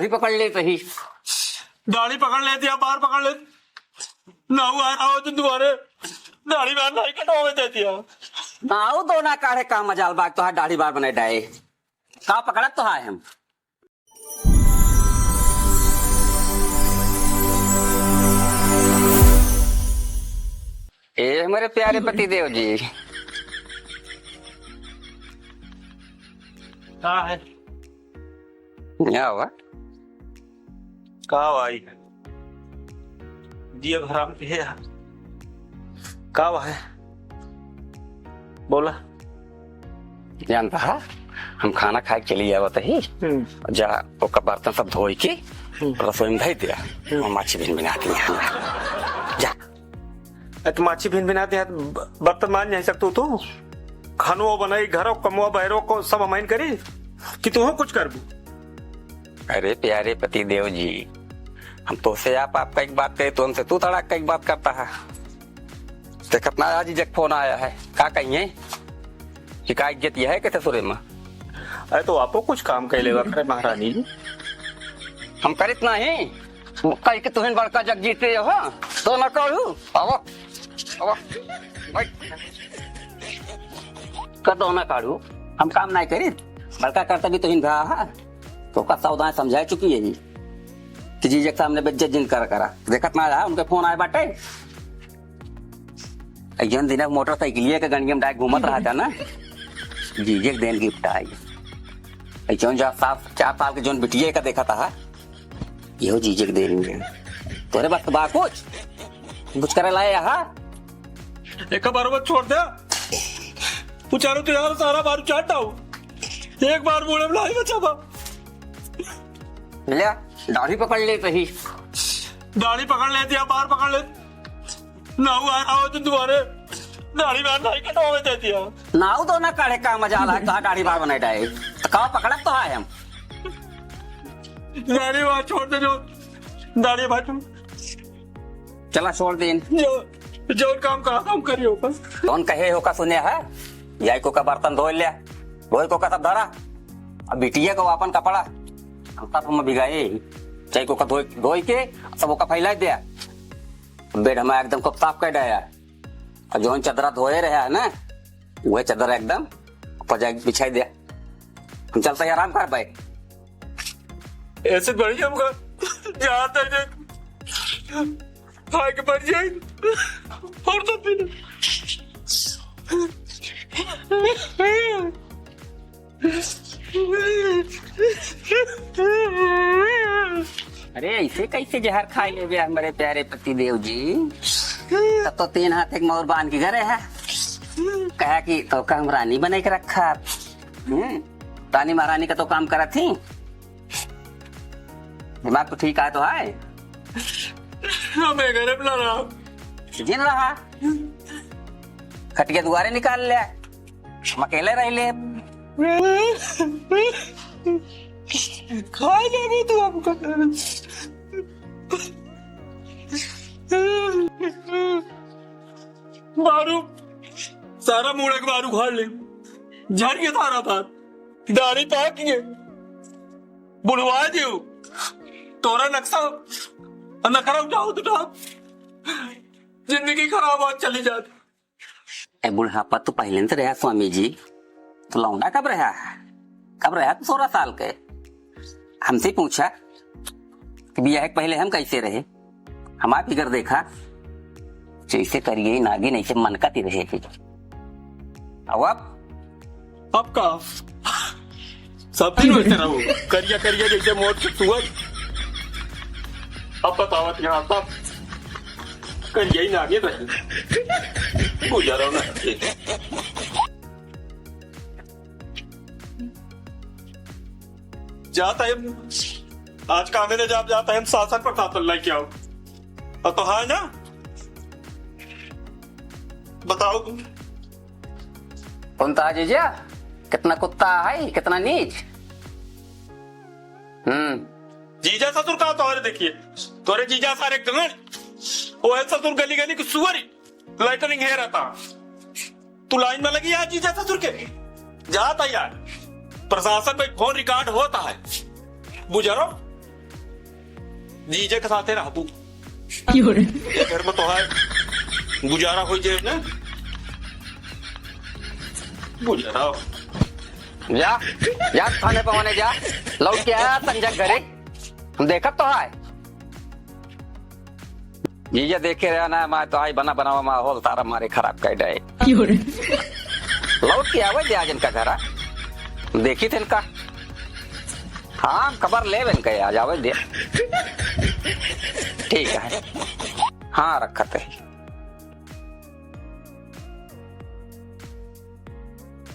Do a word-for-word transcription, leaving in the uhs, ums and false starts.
पकड़ लेत ही। दाढ़ी पकड़ लेत या बार पकड़ लेत। ना हुआ ना हो तो तुम्हारे दाढ़ी बार नहीं कटवावे देत या। ना हो तो ना काढ़े का मजाल बाग तो है दाढ़ी बार बनाए डाए। का पकड़त तो है हम। ए हमारे प्यारे पति देव जी। का है? क्या हुआ? का भाई? जिया हराम के है यार। का हुआ है? बोला। जानता है, हम खाना खाए के चली आवत ही। हम्म। जा, ओकर बर्तन सब धोई के हम्म। रसोई में धई दिया। हम्म। और माछी भिन भिनाती है। जा। ए, तो माछी भिन भिनाती है, ब-, बर्तन मांज नहीं सकतू तू? खानो बनाई, घरो कमवा, बहरो को सब हमाइन करी कि तू कुछ करबू? अरे प्यारे पति देव जी, हम तोसे आप, आपका एक बात कहे, तो हमसे तू तड़ाक का एक बात करता है। देखत ना आज जग फोन आया है, का कहिए कि का इज्जत यह है के ससुरे में। अरे तो आपो कुछ काम कह लेवा करे महारानी जी। हम करित नहीं, कह के तुहिन बड़का जग जीते हो, तो ना करू। आवा, आवा, बैठ। का तो ना काढ़ू, हम काम नहीं करित, बड़का करता भी तुहिन भा है, तो का सावधान समझाए चुकी है जी कि जीजे के सामने बेइज्जत जिन कर करा। देखत ना रहा, उनके फोन आए बाटे। एक जन दिन मोटरसाइकिलिया के गंडियम डाय घूमत रहा था ना, जीजे के देन गिफ्ट आई। एक जौन जा सात, चार साल के जौन बिटिया का देखा था, यो जीजे के देन में। तोरे बस बा कुछ? कुछ करे लाए यहाँ? एक बार वो छोड़ दे। उचारो तो यार सारा बारू चाट डाऊ। एक बार बूढ़े में नहीं बचा बा। ले, दाढ़ी पकड़ लेत ही। दाढ़ी पकड़ लेत या बार पकड़ लेत। ना हुआ ना हो तो तुम्हारे दाढ़ी बार नहीं कटवावे देत या। ना हो तो ना काढ़े का मजाल है, कहाँ दाढ़ी बार बनाए डाए। तो कहाँ पकड़त तो है हम। दाढ़ी बार छोड़ दे जो। दाढ़ी बार छोड़। चला छोड़ देन। जो, जो काम कहा हम करियो बस। कौन कहे हो का सुने है? जाई को का बर्तन धोए ले। धोए को का सब धरा। अब बिटिया को आपन कपड़ा। हम तब हम भिगाए। जाई को का धोए, धोए के सब ओका फैला दे। बेड हमारा एकदम खूब साफ कर डाया। और जौन चदरा धोए रहे है ना, वह चदरा एकदम ऊपर जाके बिछाई दे। हम चलते ही आराम कर भाई। ऐसे बढ़िया हमका जात है जे खाए के मर जाए और तो फिर अरे, ऐसे कैसे जहर खाई लेबे हमरे प्यारे पति देव जी? तब तो तीन हाथ एक मौर बांध के घरे है। कहा कि तो का हम रानी बने के रखा। हम्म, रानी महारानी का तो काम करत ही। दिमाग तो ठीक आए तो है। हमें घरे में ना रहा। जिन रहा। खटिया दुआरे निकाल ले। हम अकेले रह ले। खाए जाने तो हमको बारू, सारा मुड़े के बारू खा ले, झड़ के सारा बात, दाढ़ी पाक के, बुढ़वा दियो, तोरा नक्शा, नखरा उठाओ तो उठाओ, जिंदगी खराब आज चली जाती। ए बुढ़ापा तो पहले से रहा स्वामी जी, तो लौंडा कब रहा? कब रहा तू सोलह साल के? हमसे पूछा कि बियाह के पहले हम कैसे रहे? हमार फिगर देखा, जैसे करिए नागिन ऐसे मनकत ही रहे थे। अब, अब का? सब दिन वैसे रहो, करिया करिया जैसे मौत के सुअर। अब बतावत यहाँ सब करिया ही नागिन रहे। गुजरो ना। जाता है, आज का मेरे जाप जाता है, हम शासन पर शासन लेके आओ। अब तो है ना, बताओ तुम। कौन था जीजा? कितना कुत्ता है, कितना नीच। हम्म। जीजा ससुर का तोहरे देखिए, तोरे जीजा सारे गंगड़, वो है ससुर गली गली की सुअरी। लेटरिंग है रहता। तू लाइन में लगी यार जीजा ससुर के। जाता यार। प्रशासन में फोन रिकॉर्ड होता है। बुजरो, जीजा के साथे रहबू। क्यों रे? घर में तो है, गुजारा हो जाए ना, गुजारा। जा, जा थाने पे होने जा, लौट के आया संजय घरे, हम देखत तो है। जीजा देखे रहा ना, मैं तो आई बना बनावा माहौल तारा मारे खराब कर डाए। क्यों रे? लौट के आवे दे आज इनका घरा, देखी थे इनका। हाँ, खबर ले इनका, आज आवे दे। ठीक है, हाँ, रखत है।